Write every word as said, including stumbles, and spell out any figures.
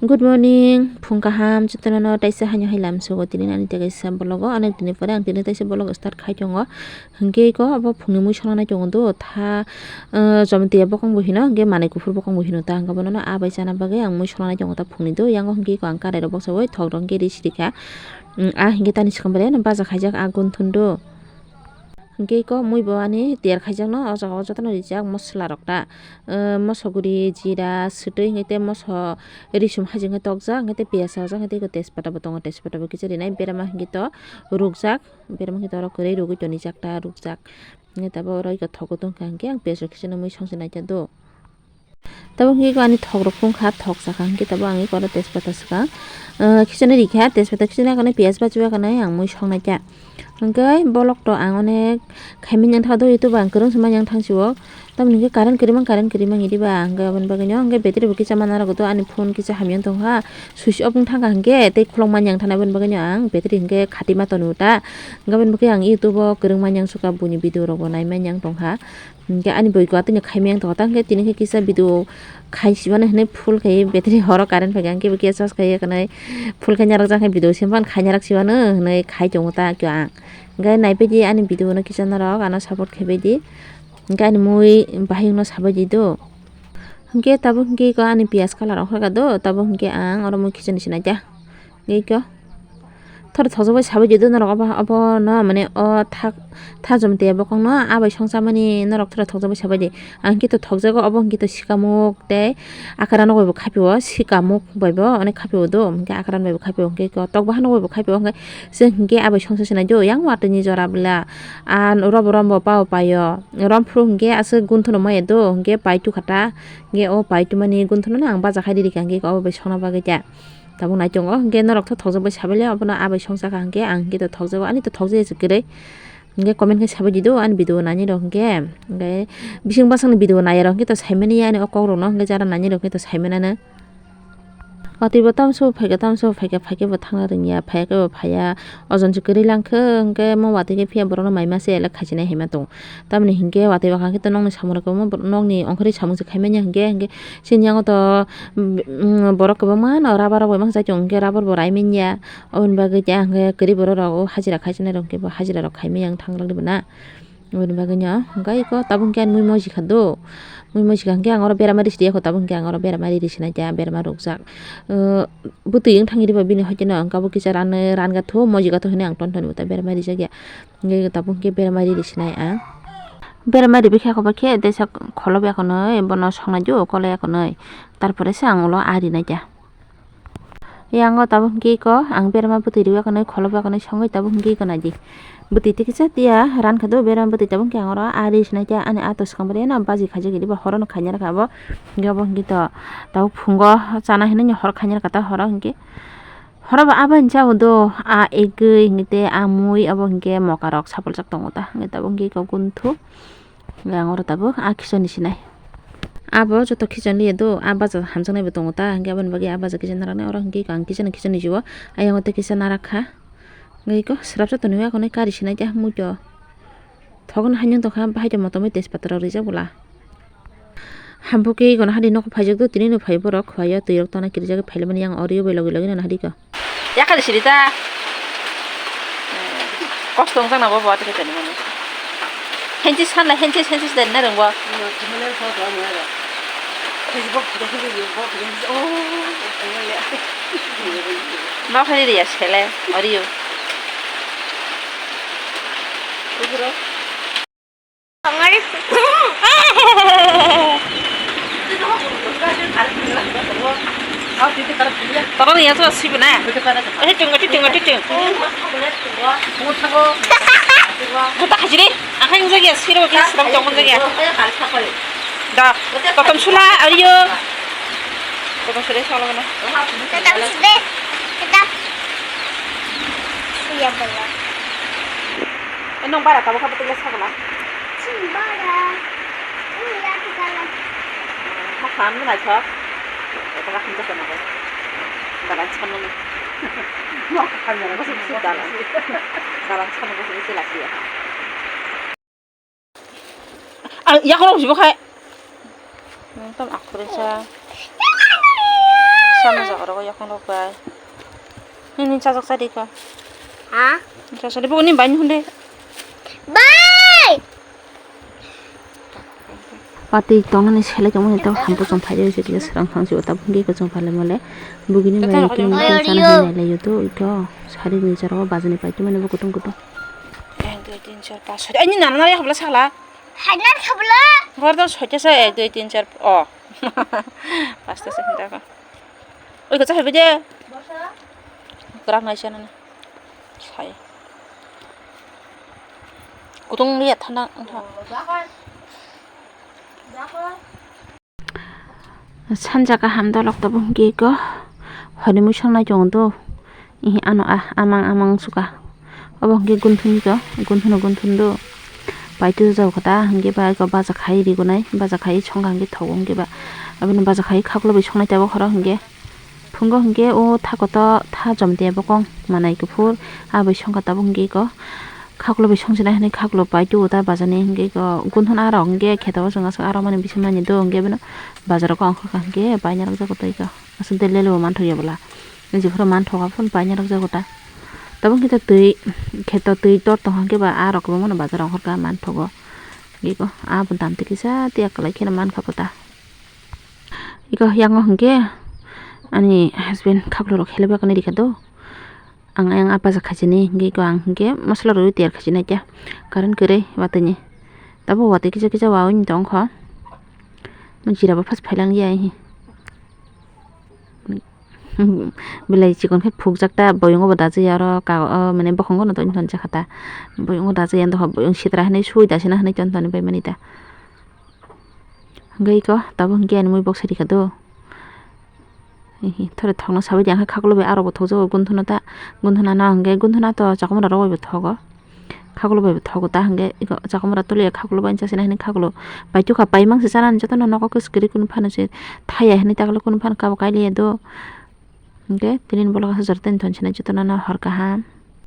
Good morning, phung kaham jotono no taisa haino hai lam sugo tini ani tekaisa vlog o, ani tini pore ang tini taisa vlog start khai tongo. Hingke ko abo phungni mui songna nai tongo do, tha, ah, Jomatiya bokong bo hino, hingke manui kuphur bokong bo hino ta, hingke bono no abai chana bagwi ang mui songna nai tongo ta phungni do, yango hingke ko ang karai rok boksa bai thok rok hingke ri siri kha. Mm, ah, hingke tani swkang bai no baja khaijak ah gunthun do. Hingke ko mui bo ani tiyar khaijakno o jaga o jotono rijak mosola rok ta, eh, moso guri, jira, swtwi hingke tei moso risum hai jingke tokjak hingke tei piyaj rajak hingke tei tejpata bo tongo, tejpata bo kisa rinai berama hingke to rukjak, berama hingke to oro kwrwi rugwi tonijak ta rukjak hingke tabuk oro iko thogo tongkha hingke ang piyaj rok kisa no mui songchinaikha do. Tabuk hingke ani thok rok phung kha, thok saka hingke tabuk ang eko oro tejpata swkang, ah, khichani rikha, tejpata khichani akanai piyaj bachiba akanai ang mui songnaikha. Hingke bolok to ang onek khaimani ang thado, YouTube ang kwrwng se mani ang thangsi o. Tamoni hingke current kwrwi mang, current kwrwi mang idi ba, hingke aboni bagwi no hingke battery bo kisa mana rok do, ani phone kisa hamya wng tongkha, switch off wng thangkha hingke tei khulok mani ang thana aboni bagwi no ang battery hingke khati ma tono ta, hingke aboni bagwi ang YouTube o kwrwng mani ang sukha, buini video rok bo nai mani ang tongkha. Hingke ani boi ko atwino khaimani ang tongkha, ta hingke tini khe kisa video khai sibano hinui full khai battery horo current phaikha, hingke bo khe charge khai kanai full khai narwkjak khai video simi phano khai narwk sibano hinui khai tongo ta khe ang. Hingke naibaidi ani video no kisa norok ano support khaibaidi, hingke ani mui bahai wngno sabaidi do. Hingke tabuk hingke ko ani piyaj colour ongkha do, tabuk hingke ang oro mui khichani sinai ta. Hingke ko. Thoro thokjagwi sabaidi do norok obo, obo no mane o thak, thajom te bokong no abai songchamani norok thoro thokjagwi sabaidi. Ang hingke to thokjago obo hingke to sikamuk tei akara nok bai bo khapio, sikamuk bai bo onek khapio do, hingke akara nok bai bo khapio, hingke kotok bahan nok bai bo khapio, hingke se hingke abai songsa sinai do yang watwi ni jora bwla. An robo rombo pao paio, romphuru hingke aswk gunthano maya do, hingke pai tukha ta, hingke o pai tumani gunthano no ang baja khai rikha, hingke obo bai songna bagwi ta. Tabuk naitongo hingke norok to thokjagwi sabaili, obono abai songchakha hingke ang hingke to thokjago, ani to thokjagwi se kwrwi. Hingke comment khe sabaidi do ani video nainai rok hingke, hingke bising bwsakni video nai rok hingke to saimani ya ani o kok rok no hingke jara nainai rok hingke to saimanano. Watwi bo tamso phaikha, tamso phaikha, phaikhe bo thangna rwngya, phaikhe bo phaiya, ojon se kwrwi langkhe, hingke mo watwi khe phiya borok no maima se elek khaichina hinma tongo. Tamoni hingke watwi bwkha khe to nokni samung rok kwbangma, nokni ongkhorwi samung se khaimanya hingke, hingke chini yango to, mm, borok kwbangma no rubber rok bai mangsa chong hingke rubber bo raimanya, oboni bagwi tei hingke kwrwi borok rok o hajira khaichina rok hingke bo hajira rok khaimaya wng thang rwdi bo na. Oboni bagwi no hingke iko tabuk hingke ani mui moji kha do, mui moji kha hingke ang oro berama risi ya kho, tabuk hingke ang oro berama ri risi nai khe berama rukjak, o bwtwi wng thang ri ba bini hoite no hingke abo kisa rani ran ga tho moji ga tho hinui ang ton ton bo ta berama rijak ya. Hingke tabuk hingke berama ri risi nai ang. Berama ribi khe abo khe teisa kholob ya khwnwi bono songnai do kolok ya khwnwi. Tarpore se ang ulo ari nai kha. Yango tabuk hingke iko ang berama bwtwi riwi ya khwnwi kholob ya khwnwi songwi tabuk hingke iko nai di. Bwtwi tikisa tiya ran kha do berama bwtwi tabuk hingke ang oro ari risi nai kha ani ato swkang bai no baji khaijak di ba horo no khaina rwkha abo. Hingke abo hingke to tabuk phungo chana hinui hor khaina rwkha ta horo hingke. Horo bo abo hinsa bo do, a egwi hingke tei a mui abo hingke mokarok sapuljak tongo ta, hingke tabuk hingke iko gunthuk, hingke ang oro tabuk a khichani sinai. Abo joto khichani ya do, a baja hamjaknai bo tongo ta, hingke aboni bagwi a baja kisa naraknai, oro hingke iko ang kisa no khichani si o, ayang o tei kisa narak kha, hingke iko swrapsa tonwi akhonai kari sinai ta mui to. Thokno haino tongkha, bahai tongma tongwi tejpata rok rijak bwla. Hambo khe iko nahadi nokho phaijak do, tini no phai borok khwlai o twi rok tana kirijak phailaimani yang audio bai logi logi no nahadi ko. Yakhali siri ta. Kosto wngkha na bo bo tini mani. Hensi sanla hensi hensi dan na rwngbo. Nokhani riya sele audio. Toro ni yaso sibo na. Titung, titung, titung. Buta hajiri. Akhai jagi siro ki siro tong jagi. Da. Kotom sula ariyo. Kotom sula sala mana. Tetap sudah. Tetap. Iya, bala. Eh, nong bara tabo kabo tele sabala. Sing bara. Ini ya kita lah. Ma khan na thok. Ito ka khinta kana ko. Dalan chhan mo. Ma khan na ko. Dalan. Dalan chhan mo ko sila siya. Ang yakorok jibo khai. Tam akhore sa. Tamo jaga rogo yakung rok bai. Nini chajak chadi ko. Ha? Chajak chadi bo ni bai ni hunde. Bai! Pati tongnani selai tongmani tei hampu chwng phai rw se kisa swrang thang se o tabuk hwnkhe khe chwng phai lai mole bugini bai tini tini sana hinwi nai lai o to ito sari ni jora o bajani pai tongmani bo kutung kutung. Ek, dui, tin, char, pas, soi. Ani nana nari habla sala. Hai nari habla. Gor do soi ta sa ek, dui, tin, char, o. Pas ta sa hinda ko. Oi ko cha hai bide. Kwrak nai se nani. Sai. Kutung liya thanda wngkha. Sanja kaham dolok tabuk hwnkhe eko horni mui songnai tongo do. Ihi ano ah amang amang suka. Obo hwnkhe gunthun do, gunthuno gunthun do. Paitwi rwjak kha ta hwnkhe ba eko baja khai rigunai, baja khai songkha hwnkhe thogo hwnkhe ba. Aboni baja khai khaklobwi songnai tabuk horo hwnkhe. Phungo hwnkhe o thakoto tha chomte bokong manai kuphur, ah bai songkha tabuk hwnkhe eko khaklo bai songchina hinwi khaklo pai tuo ta bajani hwnkhe eko gunthun arok hwnkhe kheto o chwng aswk arok mani bisingo nani do hwnkhe bono bazaro kok ongkhorkha hwnkhe paina rwkjago tei eko aswk de lelo bo manthokya bwla jephuru manthoka phuru paina rwkjago ta tabuk hwnkhe tei kheto twi tor tongkha hwnkhe ba arok kwbangmano bazaro ongkhorkha manthogo hwnkhe eko ah bo dam twi kisa tiya kwlai kheno mankha bo ta. Iko yang o hwnkhe ani husband khaklo rok helebak nai rikha do. Ang ayang apa jak khaisini hwnkhe iko ang hwnkhe masala rwi tiyar khaisini kya current kwrwi watwi ni. Tabuk watwi kisa kisa wawi ni tongkho. Jira bo phas phailang ya hi. Belai chikon khe phukjak ta boyong o bo dajaya oro ka o mane bokhongo no toni toni jakha ta. Boyong o dajaya wngkha boyong sitra hinwi sui dasina hinwi toni toni bai mani ta. Hwnkhe iko tabuk hwnkhe ani mui bok sari kha do. Hihi, thore thokno sabai di, ang khe khaklo bai arok bo thokjago, gunthuna ta, gunthuna no hwnkhe, gunthuna to chakwmwra rok bai bo thogo, khaklo bai bo thogo ta hwnkhe, iko chakwmwra toliya khaklo bai chasina hinwi khaklo bai tukha, pai mangsi chanani jotono nogo kwchwk kwrwi kunu phano se thaya hinwi takle kunu phano kabo kailiya do, hwnkhe tini bolong aswk jora tei thon sinai jotono no hor kaham.